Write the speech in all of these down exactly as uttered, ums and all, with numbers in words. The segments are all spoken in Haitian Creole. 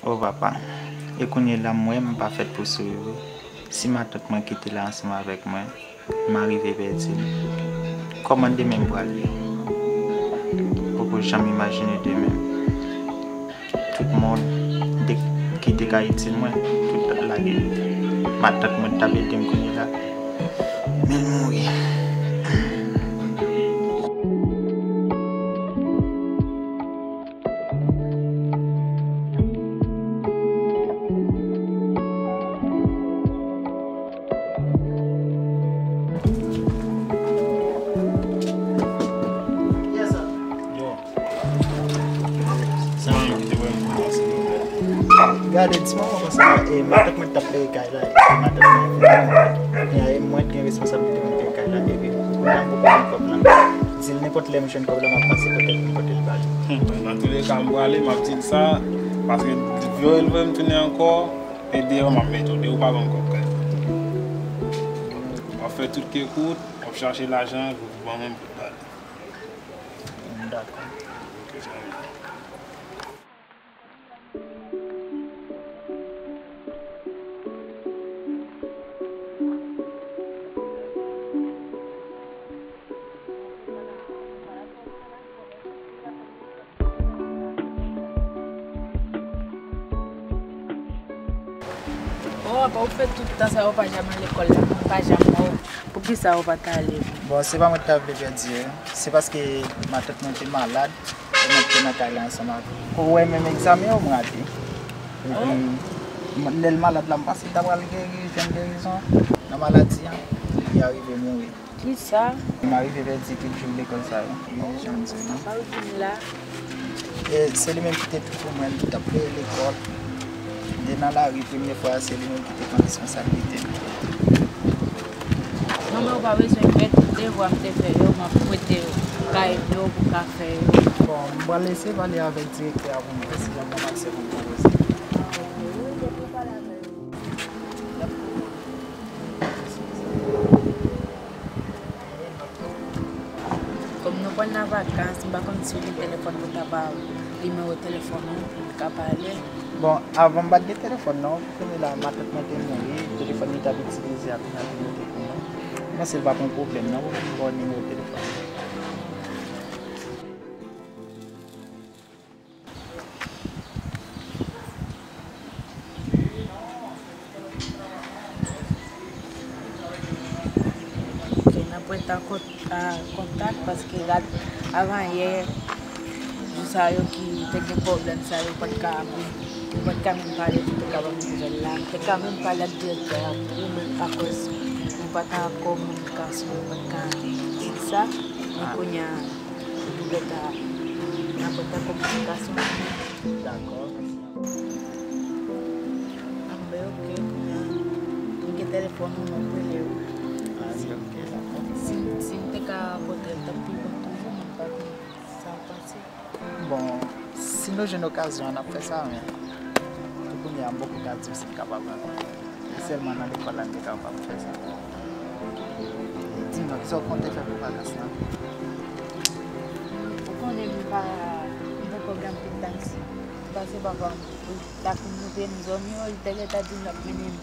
O papa, e kounye la m wè m pa fèt pou souri vre. Si matant mwen kite l ansanm avèk mwen, m a rive pèdi l. Kòman demen m pral ye? M poko janm imajine demen m. Tout moun de, ki te ka itil mwen, tout lage. Matant mwen t ap ede m kounye la, men l mouri. Sa menm ki te wè m konsa, silvouplè. Gade, di manman konsa, e, matant mwen t ap leve kay la, e, matant mwen vin mwen. E, mwen t gen responsablite pou m leve kay la, epi, kounye a m poko gen kòb la. Di l nenpòt lè m jwenn kòb la, m ap pase kote l, kote l ba li. Hmm, nan touleka, m prale, m ap di l sa, paske vle w vle m tounen ankò, e deyò m ap mete w, deyò w pa ban m kòb kay. W ap fè tout ke kout, w ap chache lajan, pou ban mwen m pou ba li. Dakò. Ok, sa rive. Oh, apa ou fè tout tan sa yo pa janm al lekòl la, mwen pa janm wè w. Poukisa ou pa t ale? Bon, se pa mwen ki ta vle pèdi yo. Se paske matant mwen te malad, e mwen te nan kay la ansanm avè l. Ou wè menm egzamen yo m rate. Epi, m- lè l malad la, m panse l ta pral geri, jwenn gerizon nan maladi an. Epi li arive mouri. Kisa? M arive pèdi tout jou lekòl sa yo. Wi, jan m di w lan. Sa w di m la? E se li menm ki te tout pou mwen, li t ap peye lekòl. M te nan lari premye fwa, se li menm ki te pran responsablite m. Non, men ou pa bezwen fè tout devwa m te fè yo, m ap prete yo kay yo pou w ka fè yo. Bon, m pral eseye pale avèk direktè a pou m wè si y ap ban m aksè pou m konpoze. Kòm nou pral nan vakans, m pa konn si w gen telefòn pou ta ba nimewo telefòn ou pou n ka pale. Bon, avan m pa t gen telefòn non, kounye la matant mwen te mouri, telefòn li t ap itilize a te nan limite pou mwen. M panse l p ap yon pwoblèm non pou m ba w nimewo telefòn li. Ok, n ap rete an kon- an kontak paske gad avan yè, jou sa yo ki te gen pwoblèm sa yo pa t ka, yo pa t ka menm pale, yo te ka ban m nouvèl la. M te ka menm pale ak direktè a pou ou menm akoz nou pa t an kominikasyon, yo pa t ka di sa. Men kounye a, Ou gentan nan kontak kominikasyon. Dakò, mèsi anpil. Anben, ok, kounye a, m gen telefòn ou, m ap rele w. Ah, ok, dakò. Si, si m te ka pote l, t ap pi bon toujou, men m pa konn sa w panse. Bon, si nou jwenn okazyon an, n ap fè sa, men pou kounye a, m poko ka di w si m kapab ankò. Se sèlman nan lekòl la m te kapab fè sa. Di m non, kisa w konte fè pou vakans lan? Ou konnen m pa, m poko gen anpil tan isit. Pase papa m, li ta fin moute m zòn yo, li te gentan di m l ap mennen m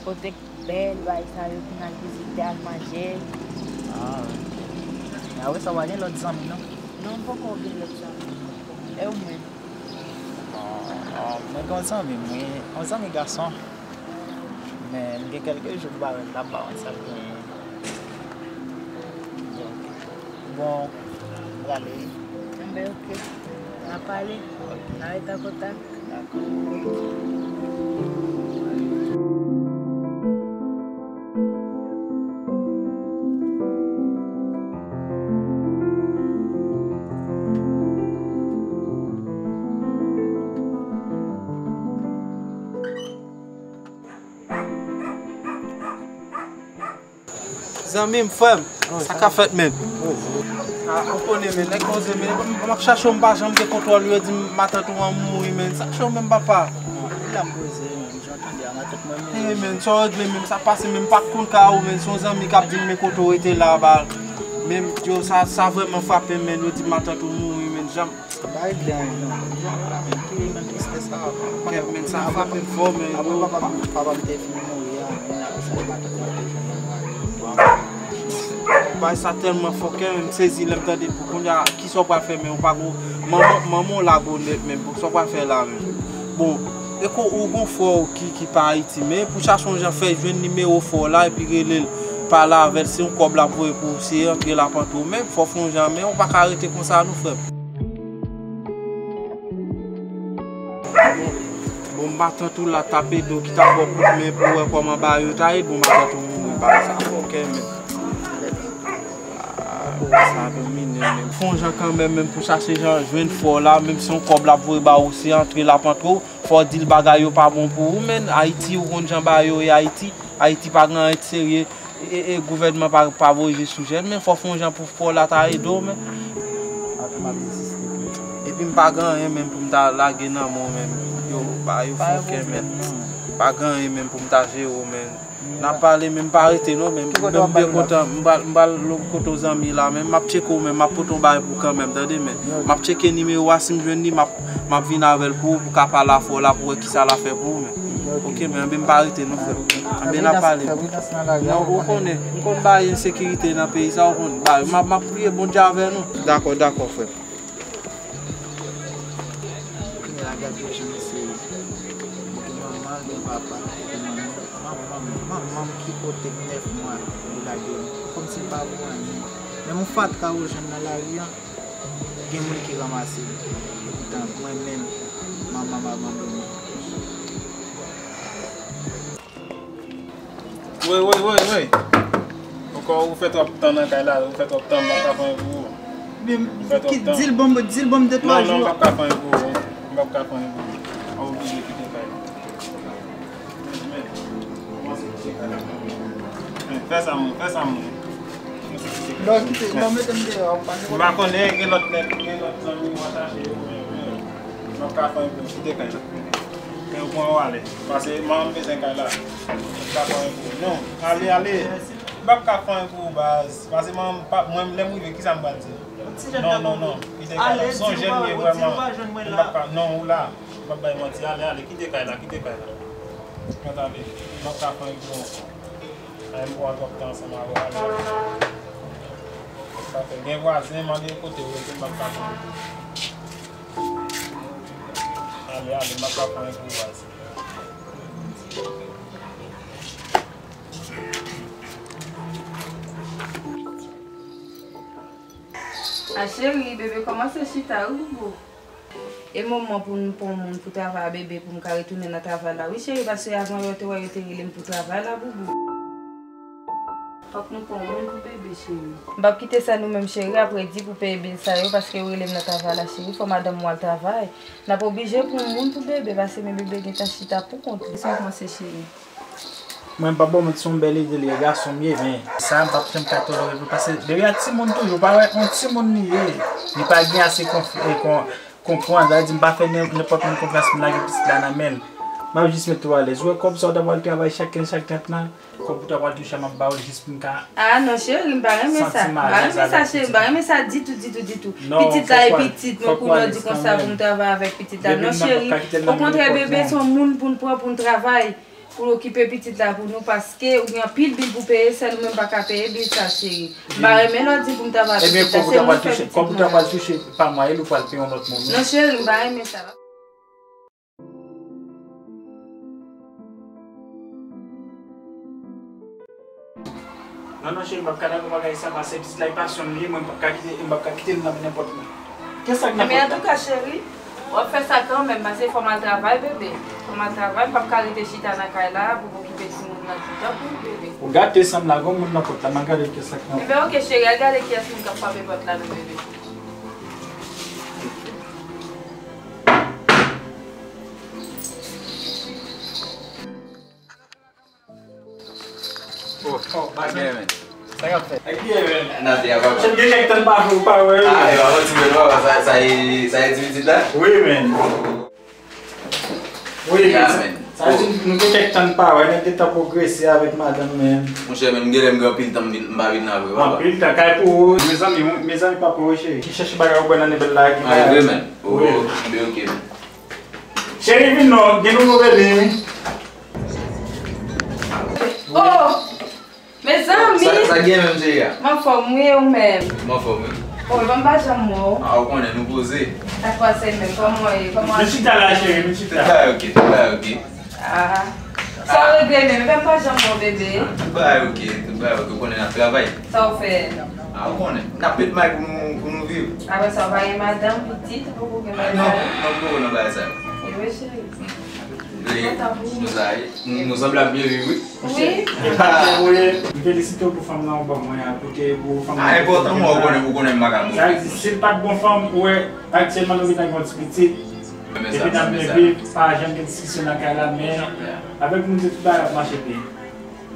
kote k bèl, bagay sa yo, pou n al vizite, al manje. Ah, wi. Men apre sa, w pa gen lòt zanmi, non? Non, m poko gen lòt zanmi. E ou menm? Bon, bon, mwen gen yon zanmi m, wi, yon zanmi gason. Men m gen kèlke jou m pa wè l la, m pa konn sa l genyen. Donk, bon, m prale wi. Enben, ok. N a pale. Ok. N a rete an kontak. Dakò. Zanmi m, frè m, sa k ap fèt menm? Ah, ou konnen, men, nèg poze, men, m ap chache w, m pa janm gen kontwòl, yo di m matant ou an mouri, men, sa k fè w menm, papa? Bon, la m poze, men, jan w tande a, matant mwen mouri. Eh, men, sa w regle menm, sa pase menm, m pa konn ka ou, men, se yon zanmi k ap di m, men, kote w rete la, ba, men, yo, sa, sa vrèman frape m, men, yo di m matant ou mouri, men. Janm. Bay byen, non. Janm la, men, ki nan tristès sa, men, men sa frape m fò, men. Apre papa m, papa m te fin mouri a, men apre sa, m pa t konn te jwenn nan bagay. Bagay sa tèlman fòkè, men m sezi lè m tande pou kounye a, kisa w pral fè, men ou pa gon, manman, manman w la gon nèt, men pou sa w pral fè la, men. Bon, e ko ou gon frè w ki, ki pa Ayiti, men pou chache yon jan fè jwenn nimewo frè w la, epi rele l, pale avè l, se yon kòb l ap voye pou ou, se antre l ap antre w, men fò w fè yon jan, men ou pa ka rete konsa, non, frè m. Bon, matant ou la t ap ede w ki t ap ba w kout men pou wè kòman bagay yo ta ye. Bon, matant ou mouri, bagay sa fòkè, men. Ah, sa domine, men. Fè yon jan kanmenm, men pou chache jan jwenn frè w la, menm si yon kòb l ap voye ba ou, se antre l ap antre w, fò w di l bagay yo pa bon pou ou, men. Ayiti, ou konn jan bagay yo ye Ayiti. Ayiti pa gen anyen de serye. E, e, e gouvènman pa, pa voye je sou jèn, men fò w fè yon jan pou frè w la ta ede w, men. Epi m pa gen anyen menm pou m ta lage nan men w, men. Yo, ba yo fòkè, men. Pa gen anyen menm pou m ta jere w, men. N ap pale, men m pa rete non, men. Menm m byen kontan, m pral, m pral kote yon zanmi la, men m ap tcheke w, men m ap pote yon bagay pou kanmenm, tande, men. M ap tcheke nimewo a, si m jwenn li, m ap, m ap vin avè l pou ou, pou w ka pale a frè w la, pou wè kisa l a fè pou ou, men. Ok, men anben m pa rete non, frè m. Anben n ap pale. Non, ou konnen, m konn bagay ensekirite nan peyi sa, ou konn. Ba, m ap, m ap priye Bondye avè nou. Dakò, dakò, frè m. Kounye a, gade jan misye ye. Li gen manman l, gen papa l, li gen manman, manman, manman m ki pote m nèf mwa, li lage m. Kòmsi l pa vo anyen. Menm yon fatra ou jwenn nan lari a, gen moun ki ranmase l. Epoutan, mwen menm, manman m abandone. Woy, woy, woy, woy. Ankò, ou fè twòp tan nan kay la, ou fè twòp tan, m pa ka fè anyen pou ou. Ou fè twòp tan. Di l ban m, di l ban m de twa jou. Non, non, m p ap ka fè anyen pou ou. M p ap ka fè anyen pou ou. Ou oblije kite kay la. Men, men, kòmanse kite kay la. Men, fè sa, mwen, fè sa, mwen. Kòmanse kite kay la. Non, kite, non, mete m deyò, pa gen pwoblèm. M pa konnen, gen lòt nèg, gen lòt zanmi, mwen chache yo, men, men, m p ap ka fè anyen pou ou. Kite kay la. Fè yo pran w ale. Pase manman m bezwen kay la. M p ap ka fè anyen pou ou. Non, ale, ale. M p ap ka fè anyen pou ou, baz. Pase manman m pa, mwen, lè m rive, kisa m pral di? Non, non, non. Kite kay la. Se yon jèn li ye vrèman. M p ap ka, non, ou la. M p ap bay manti. Ale, ale, kite kay la, kite kay la. Mwen t ale. M p ap ka fè anyen pou ou ankò. Ay, m pran twòp tan ansanm avè w. Ale, ale. Sa fè gen vwazen, mande yo kote yo rete, m p ap ka fè anyen pou ou. Ale, ale, m ap ka fè anyen pou ou, baz. A cheri, bebe kòmanse chita wi, boubou. E moman pou n pran moun pou travay a, bebe, pou m ka retounen nan travay la wi, cheri, paske avan yo te wè yo te rele m pou travay la, boubou. Fòk nou pran moun pou bebe, cheri. M p ap kite sa nou menm, cheri, apre di pou peye bil sa yo, paske yo rele m nan travay la, cheri, fò madanm ou al travay. N ap oblije pran moun pou bebe, paske men bebe gentan chita pou kont li. Sa w panse, cheri? Mwen, m p ap ba w manti, se yon bèl ide li ye, gason m ye, men sa m p ap janm ka tolere vre, paske bebe a timoun toujou, ou pa wè, yon timoun li ye, li pa gen ase konf-, e, kon-, konprann, sa vle di m pa fè nen-, nenpòt moun konfyans pou m lage pitit la nan men l. M ap jis mete w alèz. Ou wè kòb sa w ta pral travay chak kenz, chak trant lan, kòb ou ta pral touche a, m ap ba w l jis pou m ka santi m alèz avèk pitit la. Ah non, cheri, m pa renmen sa. M pa renmen sa, cheri, m pa renmen sa ditou, ditou, ditou. Pitit la e pitit mwen, kounye a w di konsa pou m travay avèk pitit la. Non, cheri, okontrè, bebe se yon moun pou n pran pou n travay. Pou l okipe pitit la pou nou, paske ou gen anpil bil pou peye, sèl ou menm pa ka peye bil sa, cheri. M pa renmen lè w di pou m travay pitit la, se mwen k fè pitit mwen. Ebyen, kòb ou ta pral touche, kòb ou ta pral touche pa mwa, e l ou pral peye yon lòt moun wi. Non, cheri, m pa renmen sa. Non, non, cheri, m p ap ka dakò bagay sa, paske pitit la e pasyon m li ye, mwen m p ap ka kite, m p ap ka kite l nan men nenpòt moun. Kiyès sa k nan pòt la? Ebyen, antouka, cheri, w ap fè sa kanmenm, paske fò m al travay, bebe. Fò m al travay, m p ap ka rete chita nan kay la pou m okipe timoun nan toutan pou ou, bebe. Ou gate sanm la, gon moun nan pòt la, m al gade kiyès sa k nan pòt la. Ebyen, oke, cheri, al gade kiyès moun k ap frape pòt la, non, bebe. Oh, oh, baz, men. Sa k ap fèt? Ak ki, men? N ap di a papa. Chèf gen nèg tann pa vle ou pa wè yo. Ah, yo, avan ti men, papa, sa, sa e, sa e di pitit la? Wi, men. Wi, ya, men. Sa vle di nou gen kèk tan n pa wè, nèg gentan pwogrese avèk madanm men. Monchè, men m genlè m gen anpil tan m vin, m pa vin la vre, papa. Anpil tan, kay pou ou. Mezanmi, mezanmi, papa, wi, cheri. Ki chèche bagay ou bwè nan nenbèl la ki... Ah, e vre, men. Oh, wi. Enben, ok, men. Cheri, vin non, gen nouvo bebe, wi. Oh! Mezanmi! Sa, sa gen menm, cheri a? M anfòm, wi, ou menm? M anfòm, wi. Wi, ban m pa janm wè w. Ah, ou konnen, nou poze. Sa k pase menm? Kòman w ye? Kòman... Nou chita la, cheri, nou chita. Tout bagay ok, tout bagay ok. Ah. Sa w regle menm? Ban m pa janm wè w, bebe. Ah, tout bagay ok, tout bagay ok. Ou konnen n ap travay. Sa w fè? Ah, ou konnen. N ap met may pou nou, pou nou viv. Apre sa, w pa gen madanm, pitit, ou poko gen bagay sa yo? Ah, non, non, m poko nan bagay sa yo. Anpil, wi, cheri. Mwen kontan pou ou. Nou sa ye. Nou, nou sanble ap byen viv, wi. Wi. M felisite w pou fanm nan ou ban mwen an, pou te, pou fanm nan. Ah, enpòtan, mwen, ou konnen, ou konnen m pa ka bon. Sa vle di, si l pa t bon fanm, ou wè, aktyèlman nou gentan gen yon ti pitit. Epi n ap byen viv, pa janm gen diskisyon nan kay la, men avèk nou de, tout bagay ap mache byen.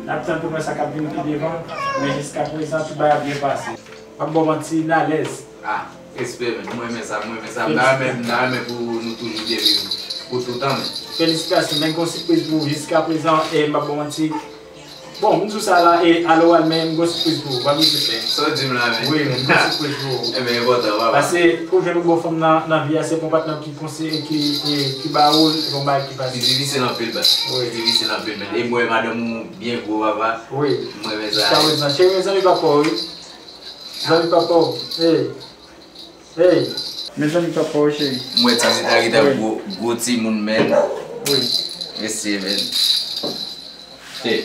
N ap tann pou n wè sa k ap vini pi devan, men jiskaprezan, tout bagay ap byen pase. M ap ba w manti, n alèz. Ah, respè, men. Mwen renmen sa, mwen renmen sa. M ta renmen, m ta renmen pou nou toujou byen viv pou toutan, men. Felisitasyon, men m gen yon sipriz pou ou jiskaprezan, e m p ap ba w manti. Bon, m di w sa la, e aloral, men m gen yon sipriz pou ou, pa bliye fè. Sa w di m la, men? Wi, men m gen yon sipriz pou ou. Enben, enpòtan, papa. Paske pou w jwenn yon bon fanm nan, nan vi a, se pa yon patnè ki konseye, ki, ki, ki ba ou l, se pa yon bagay ki fasil. Li difisil anpil, baz. Wi. Li difisil anpil, men. E m wè madanm ou byen gwo, papa. Wi. M renmen sa. Jiskaprezan, cheri, mezanmi papa w, wi. Zanmi papa w. Hey. Hey. Mezanmi papa w, cheri. M wè timoun ta gentan gwo, gwo timoun, men. Wi. Mesye, men. Hey.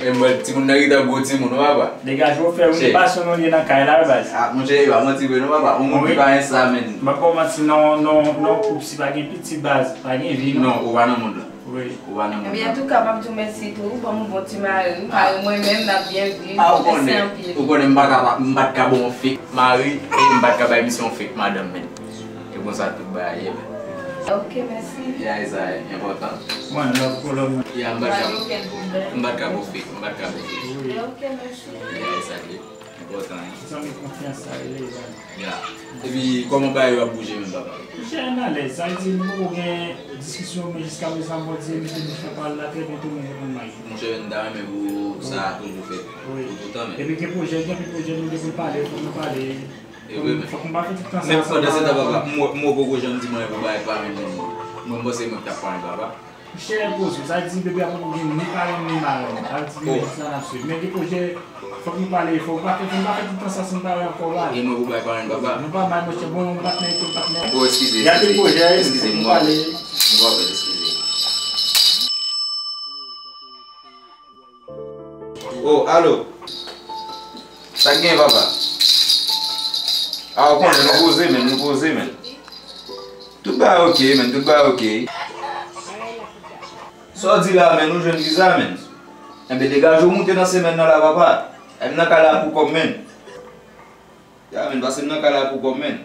Men m wè timoun nan gentan gwo timoun, wi, papa. Degaje w, fè w, se pasyon nou li ye nan kay la, wi, baz. Ah, monchè, e pa manti vre, non, papa. Yon moun ki pa gen sa, men. M ap ba w manti, non, non, non, koup, si pa gen pitit, baz, pa gen vi, non. Non, ou pa nan mond lan. Wi. Ou pa nan mond lan. Ebyen, antouka, m ap di w mèsi tou, ou ban m yon bon ti mari, wi. Mari mwen menm, n ap byen viv. Ah, ou konnen, mèsi anpil. Ou konnen m pa ka, m pa t ka ba w yon fake mari, e m pa t ka bay misye yon fake madanm, men. E konsa tout bagay ye, men. Ok, mèsi. Ya, e sa, e enpòtan. One love, kolòn. Ya, m pa t ka, m pa t ka ba w fake, m pa t ka ba w fake. Wi. Ok, mèsi. Ya, e sa, e enpòtan, e. Zanmi konfyans sa rele, zanmi. Ya. Epi, kòman bagay yo ap bouje menm, papa? Monchè, n alèz. Sa vle di, nou poko gen diskisyon, men jiskaprezan, Bondye mete nou sou pal la, trè byento nou reponn may. Monchè, men, m ta renmen pou sa toujou fèt. Wi. Pou toutan, men. Epi gen pwojè, gen anpil pwojè nou gen pou n pale, fòk nou pale. E wi, men. Fòk nou pa fè tout tan sa. Men pandan se tan, papa, m wè, m wè w poko janm di m anyen pou bagay parenn nan, non. Mwen, m panse mwen ki t ap parenn, papa. Monchè, poze w, sa vle di bebe a poko gen ni parenn ni marenn. Sa vle di bebe jis la n ap swiv. Men gen pwojè, fòk nou pale, fòk nou pa fè, fòk nou pa fè tout tan sa si n pa wè ankò, baz. E mwen pou bay parenn, papa? Nou pa mal, monchè, bon, yon patnè, yon patnè. Bon, eskize, eskize. Eskize, m pral, m pral, eskize. Oh, alo. Sa k gen, papa? Ah, ou konnen, nou poze, men, nou poze, men. Tout bagay ok, men, tout bagay ok. Sa w di la, men, ou jwenn viza, men. Enben, degaje w moute nan semèn nan la, papa. M nan kay la pou kòm, men. Ya, men, pase m nan kay la pou kòm, men.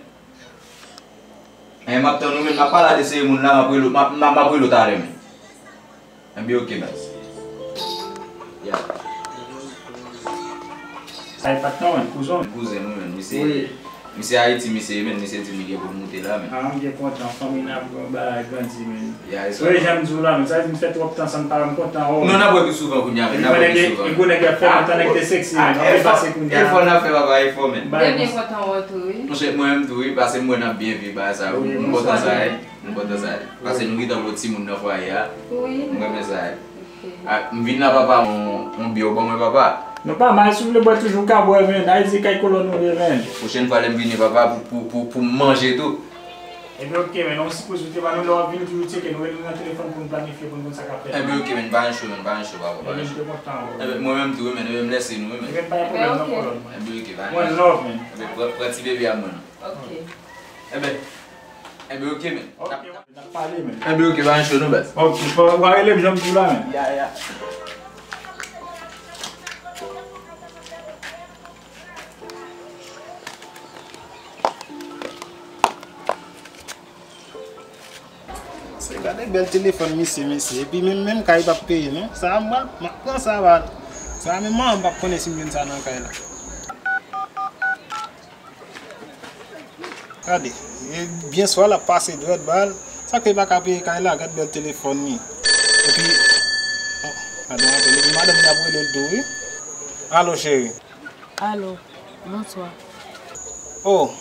E, m ap tann ou, men, m ap pale a de seri moun la, m ap rele w, m ap, m ap, m ap rele w talè, men. Enben, ok, baz. Ya. Sa e patnè w, men, kouzen w? Kouzen m, wi, men. Misye, misye Ayiti, misye, men, misye di m li gen pou l moute la, men. Ah, m byen kontan, fanmi n ap grandi, men. Ya, e sa. Wi, jan m di w la, men, sa vle di m fè twòp tan san m pa wè, m kontan wè w. Non, n ap wè pi souvan kounye a, men, n ap wè pi souvan. E gwo nèg y ap fè lontan, nèg te seksi, men, nou depase kounye a. Efò n ap fè, papa, efò, men. Byen kontan wè w tou, wi. Monchè, mwen menm tou, wi, paske mwen n ap byen viv, bagay sa, m kontan sa, wi. M kontan sa. Paske nou gentan gwo timoun nan fwaye a. Wi. M renmen sa. Ok. Ah, m vin la, papa, yon, yon byè w ban mwen, papa. Nou pa mal, si w vle bwè toujou, w ka bwè, men. Ayiti, kay kolòn nou ye, men. Pwochèn fwa, lè m vini, papa, pou, pou, pou, pou m manje tou. Ebyen, ok, men, nou sipoze te ba nou lè w ap vini, toujou tcheke nou, rele nou nan telefòn pou nou planifye, pou nou konn sa k ap fèt. Ebyen, ok, men, pa gen cho, men, pa gen cho, papa, pa gen cho. Ebyen, m te kontan, wi. Ebyen, mwen menm tou, wi, men, ebyen, m lèse nou, wi, men. Ebyen, pa gen pwoblèm, non, kolòn. Ebyen, ok, pa gen cho. One love, men. Ebyen, pran, pran ti bebe a mwen. Ok. Ebyen, Ebyen, ok, men. Ok, n ap pale, men. Ebyen, ok, pa gen cho non, baz. Ok, fò w rele m jan m di w la, men. Ya, ya. Se gade bèl telefòn misye, mesye. Epi menm, menm kay p ap peye, non. Sa, m ap, m ap pran sa, baz. Sa, menm manman m p ap konnen si m jwenn sa nan kay la. Gade, e byen swa l ap pase dwèt ba l, Sa k fè li pa ka peye kay la? Gad bèl telefòn li. Epi, oh, gade yon apèl. Epi madanm li ap rele l tou, wi. Alo, cheri. Alo, bonswa. Oh,